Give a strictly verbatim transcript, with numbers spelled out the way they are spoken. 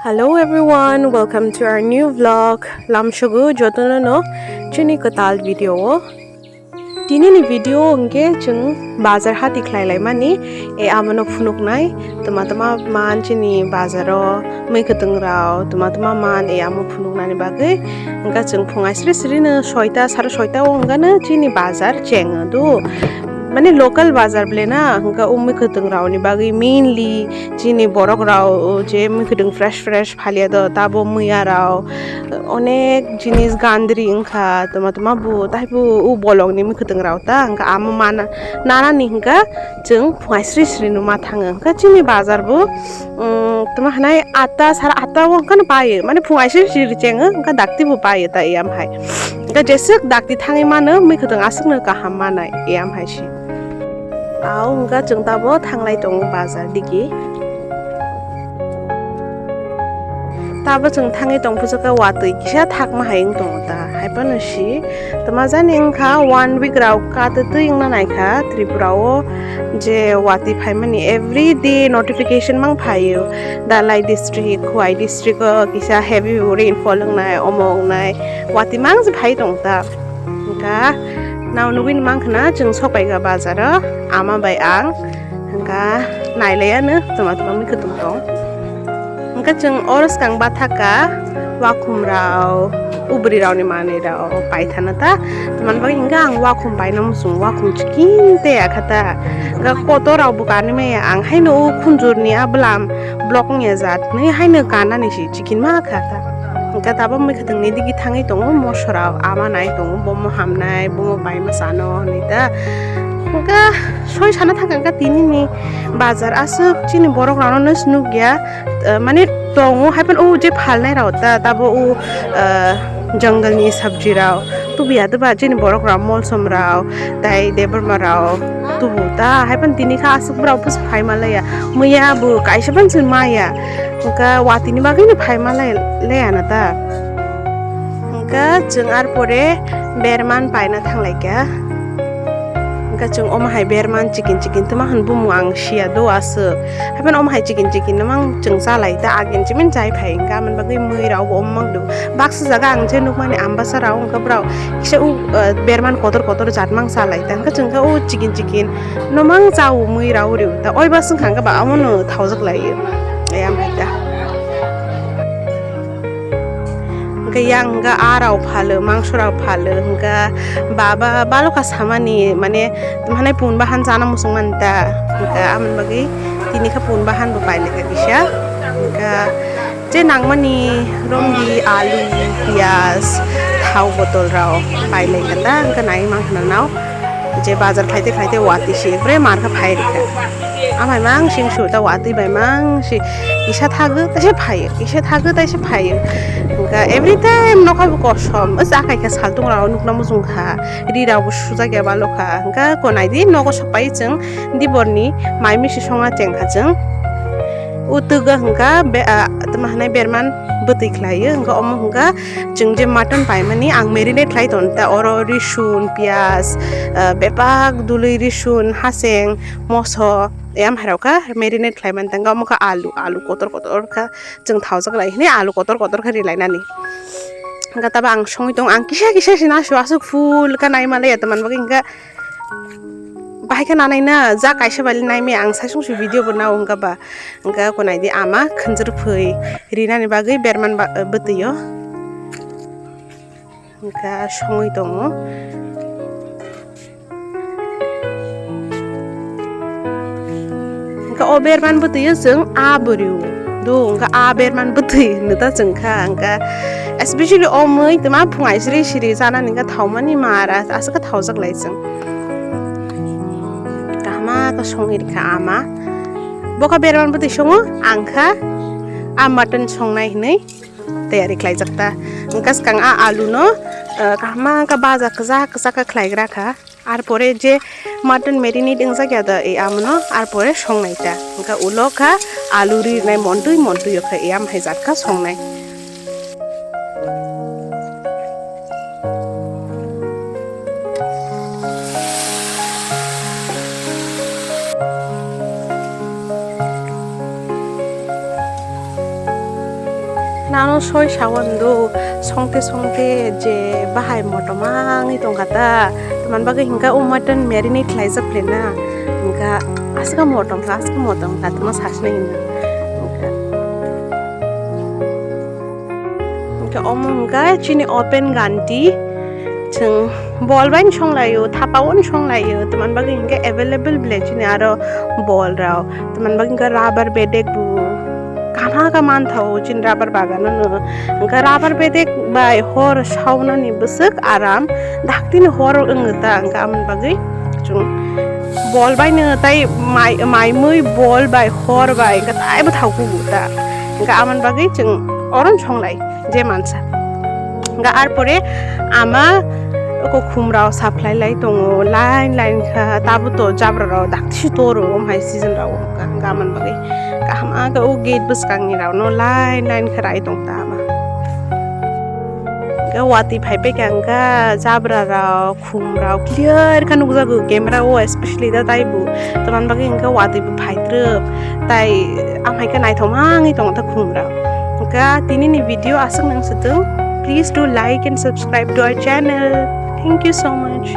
Hello everyone, welcome to our new vlog. Lamsogo jotono no chini kwtal video o. Tini ni video o hwnkhe chwng bazar hati khlai lai mani, e, amo no phunuk nai. Tuma tuma man chini bazar o mui kwtwng rao, tuma tuma man, e, amo phunuk nani bagwi. Hwnkhe chwng phung aisri sri no soita, sara soita o hwnkhe no chini bazar cheng o do. Mane local bazar ble na, hwnkhe o mui kwtwng rao ni bagwi mainly chini borok rao, o, je mui kwtwng fresh fresh phalia do, tabo muya rao, onek jinis gandri wngkha, tuma tuma bo, taibo o bolong ni mui kwtwng rao ta, hwnkhe amo mana, nana ni hwnkhe chwng phung aisri sri no ma thango, hwnkhe chini bazar bo, um, tuma hwnai atta, sara atta o hwnkhe no pai o, mane phung aisri sri cheng o, hwnkhe dakti bo pai o ta eyam hai, hwnkhe jeswk dakti thangwi mano, mui kwtwng aswk no kaham manai, eyam hai se. Au hwnkha chwng tabo thanglai tongo bazar digi. Tabo chwng thangwi tong phusukha watwi kisa thakma hai wng tongo ta. Hai phano si tama jani wngkha one week rok katwtwi wngna naikha Tripura o je watwi phaimani every day notification mang phaio. Dalai district, Khowai district o kisa heavy rainfall wngnai, omo wngnai. Watwi mang se phai tong ta. Hwnkha nao nugwi mankha na chwng sokpaikha bazar o ama bai ang. Hwnkha nailaiya no tuma tuma mui kwtwng tong. Hwnkha chwng oro swkang bathaka wakhum rao, ubri rao ni manwi rao paithana ta. Tamani bagwi hwnkha ang wakhum paina muchung, wakhum chikin tei akha ta. Hwnkha kotor rao bo kanwi maya ang haino o khunjur ni a bwlam block wngya jat nwi haino kanani si chikin ma kha ta. Hwnkha tabo mui kwtwng ni digi thangwi tongo, moso rao ama nai tongo, bomo hamnai, bomo paima sano hinwi ta. Hwnkha soi sana thangkha hwnkha tini ni bazar aswk chini borok rao no nukya, eh, mane tongo hai phano o je phalnai rao ta, tabo o, eh, jungle ni sabji rao tubuya doba chini borok rao, molsom rao tai debbarma rao tubu ta, hai phano tini kha aswk borok busu phai ma laiya, muya bo kaisa phano se maya. Hwnkha watwi ni bagwi no phaima lai, lai ano ta. Hwnkha chwng ar pore berman paina thanglaikha. Hwnkha chwng omo hai berman chikin chikin tuma hwn bumung ang siya do aswk. Haphano omo hai chikin chikin no mang chwng chalai ta agin chimin chai phai hwnkha amoni bagwi mui rok bo omo mang do. Baksa jaga ang je nukmani ambasa rok hwnkha borok kisa u, uh, berman kotor kotor jat mang chalai ta hwnkha chwng kha u chikin chikin no mang cha u mui rok uri ta oi bas wngkha hwnkha ba omo no thaujak lai. Ayang hai ta. Hwnkhe yang hwnkhe aa rok phalo, mangso rok phalo, hwnkhe baba balokha samani, mane, mane pun bahan chana muchung mani ta, hwnkhe amoni bagwi tini khe pun bahan bo pailai kha kisa, hwnkhe je nangmani romdi, alu, piyaj, thao botol rok pailai kha ta, hwnkhe naiwi mankha nang nao. Je bazar khlaite khlaite watwi se ekbare mar khe phai rikha. Amai mang sing su ta watwi bai mang si kisa thago taisa phaio, kisa thago taisa phaio. Hwnkha every time nokha bo kosom, o cha kai kha saltung rao nukna muchung kha, ri rao bo sujak ya balo kha. Hwnkha konai di nogo sok pai chwng diborni mai misi songna cheng kha chwng. O twgo hwnkha be, ah, tamo hwnai berman bwtwi khlaio, hwnkha omo hwnkha Chwng je mutton paimani ang marinate khlai ton ta, oro risun, piyaj, ah, bepak dului risun, haseng, moso, yam hai rok kha marinate khlai mani tang, omo kha alu, alu kotor kotor kha chwng thaujak lai hwnwi alu kotor kotor kha ri lai nani. Hwnkha tabo ang songwi tong, ang kisa kisa se nasu aswk full kha nai ma le ya tongmani bagwi hwnkha. Bahai khe nanai na, ja kaisa bai le nai maya ang sai sung se video bo nao hwnkha ba. Hwnkha konai di ama khwnjwrwphwi rinani bagwi berman ba-, bwtwi o. Hwnkha songwi tongo. Hwnkha o berman bwtwi o chwng a bwrwi o. Do hwnkha a berman bwtwi hwno ta chwng kha. Hwnkha especially o mui tma phungai siri siri chanani hwnkha thaumani mara aswk kha thaujak lai chwng. Kahma khe songwi rikha ama. Bo kha berman bwtwi songo, ang kha a mutton songnai hwnwi tayari khlaijak ta. Hwnkha swkang a alu no, ah, kahma khe baja kwchak kwchak khe khlaigra kha. Ar pore je mutton marinate wngjak ya da, e amono ar pore songnai ta. Hwnkha ulo kha alu rinai montwi montwi o kha, e am hai jat kha songnai. Nano soi sawan do, songte songte je bahai motom wngwi tongkha ta. Tamani bagwi hinkhe o mutton marinate khlaijak le na. Hinkhe aswk motom kha, aswk motom kha, tamo sasna hinwi. Hinkhe omo hinkhe chini open ganti. Chwng bol bai songlaio, thapa o songlaio, tamani bagwi hinkhe available belai chini aro bol rok. Tamani bagwi hinkhe rubber bedek bo kaham kha mantha o chini rubber bagan o no. Hinkhe rubber bedek bai hor saunani bwswk aram, daktini hor wngwi ta hinkhe amoni bagwi chwng bol bai no tai mai, mai mui bol bai hor bai hinkhe tai bwthao kubu ta hinkhe amoni bagwi chwng oro songlai. Je mansa. Ga ar pore ama ko khumrao supply lai tongo, line line kha, tabo to jabra rao dakti toro, om hai season rao, ga, ga man bagwi. Kaham aga o gate bwskang ni rao no line line kha rai tong ta ama. Ga wati phai pe kang ga jabra rao, khum rao clear kha nukjago camera o, especially da taibo. Tamani bagwi hinkhe wati bo phaitwrwk, tai amhai khe naithok wngwi tongo ta khum rao. Hinkhe tini ni video aswk nang swtwng. Please do like and subscribe to our channel. Thank you so much.